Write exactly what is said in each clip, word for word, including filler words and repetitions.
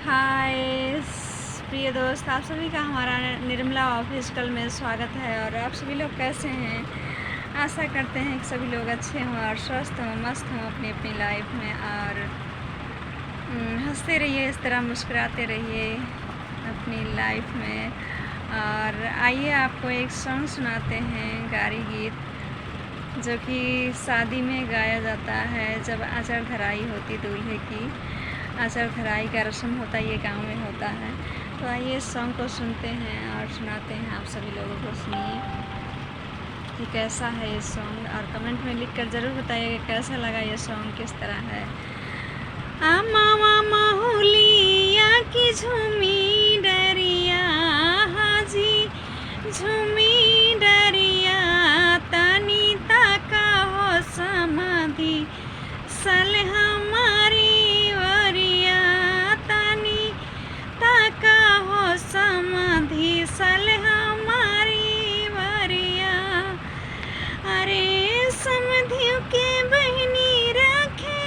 हाय प्रिय दोस्त, आप सभी का हमारा निर्मला ऑफिशियल में स्वागत है। और आप सभी लोग कैसे हैं? आशा करते हैं कि सभी लोग अच्छे हों और स्वस्थ हों, मस्त हों अपनी अपनी लाइफ में। और, हम्म, हंसते रहिए, इस तरह मुस्कुराते रहिए अपनी लाइफ में। और आइए, आपको एक सॉन्ग सुनाते हैं, गारी गीत, जो कि शादी में गाया जाता है। जब आचर धराई होती दूल्हे की, आचर धराई का रस्म होता है, ये गाँव में होता है। तो आइए, इस सॉन्ग को सुनते हैं और सुनाते हैं आप सभी लोगों को। सुनिए कि कैसा है ये सॉन्ग, और कमेंट में लिख कर ज़रूर बताइएगा कैसा लगा ये सॉन्ग, किस तरह है। अमवा महुलिया की झूमी डरिया, हाँ जी, झूमी डरिया, तनी ताका हो समधी सल हमारी ओरिया, तनी ताका हो समधी सल हमारी ओरिया। अरे समधियों के बहिनी रखे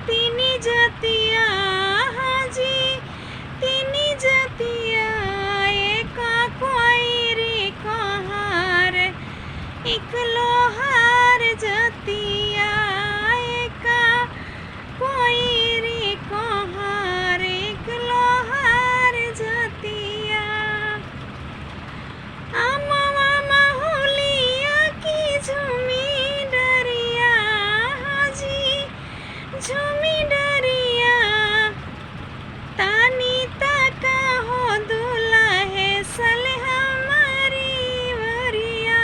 तीनी जतिया, हाँ जी, तीनी जतिया, एका कोइरी कोहार, एक लोहार जतिया, एका कोइरी कोहार, एक लोहार जतिया। अमवा महुलिया की झूमी डरिया, हाँ जी, झूमी डरिया, तनी ताका हो दुलहे सल हमारी ओरिया,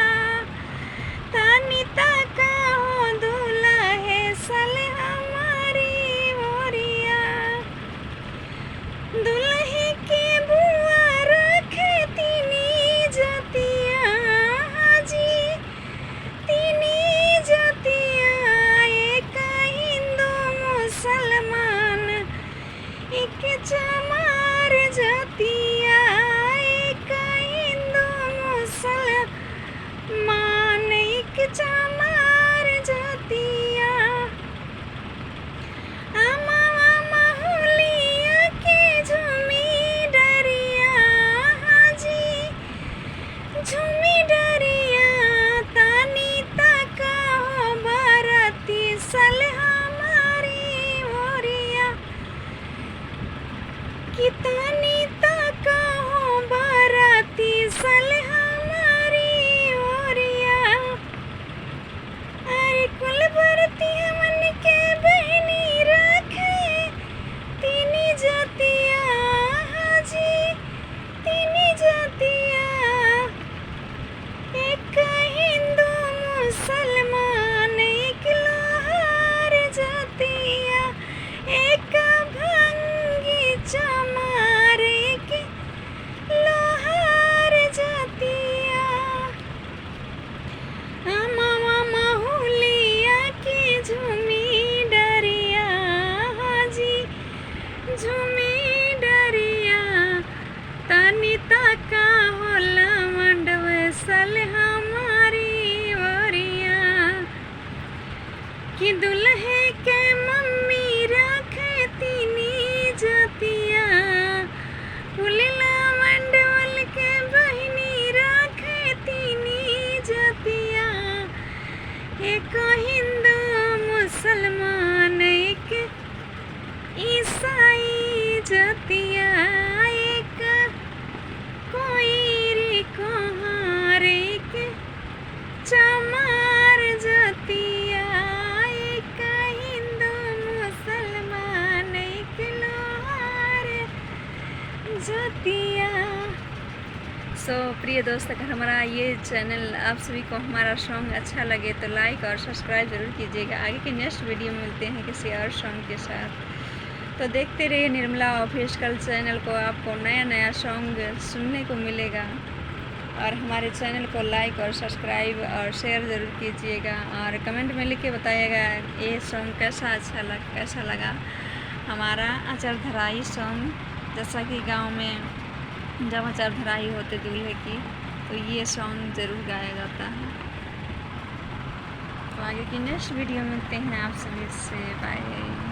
तनी ताका हो दुलहे सल हमारी ओरिया। दुलहे के बुआ रखे तीनी जतिया, हाँ जी, तीनी जतिया, एक हिंदू मुसलमान, एक चमार जतिया, एक हिंदू मुसलमान, एक चमार जतिया। अमवा महुलिया के झूमी डरिया, हाँ जी, झूमी डरिया, तनी ताका हो बरती सल हमारी ओरिया, कि तनी ताका हो बरती सल हमारी ओरिया। अरे कुल बरती हमन के बहिनी रखे तीनी जतिया, हाँ जी, तीनी जतिया, एक हिंदू मुसलमान, एक लोहार जतिया, एक भंगी चमार, एक लोहार जतिया। अमवा महुलिया की झूमी डरिया, हाँ जी, झूमी डरिया, तनी ताका हो लवंड सल हमारी ओरिया। कि दुलहे के मम्मी रखे तीनी जतिया, कुल लवंड के बहिनी रखे तीनी जतिया, एक हिंदू मुसलमान, एक ईसाई जतिया, एक कोइरी कोहार, एक चमार जतिया, एक हिंदू मुसलमान, एक लोहार जतिया। So प्रिय दोस्त, अगर हमारा ये चैनल, आप सभी को हमारा सॉन्ग अच्छा लगे तो लाइक और सब्सक्राइब ज़रूर कीजिएगा। आगे के नेक्स्ट वीडियो में मिलते हैं किसी और सॉन्ग के साथ। तो देखते रहिए निर्मला ऑफिशियल चैनल को, आपको नया नया सॉन्ग सुनने को मिलेगा। और हमारे चैनल को लाइक और सब्सक्राइब और शेयर ज़रूर कीजिएगा और कमेंट में लिख के बताइएगा ये सॉन्ग कैसा अच्छा लग, कैसा लगा हमारा अचर धराई सॉन्ग। जैसा कि गाँव में जब अचर धराई होते दूल्हे की, तो ये सॉन्ग ज़रूर गाया जाता है। तो आगे की नेक्स्ट वीडियो मिलते हैं आप सभी से। बाय।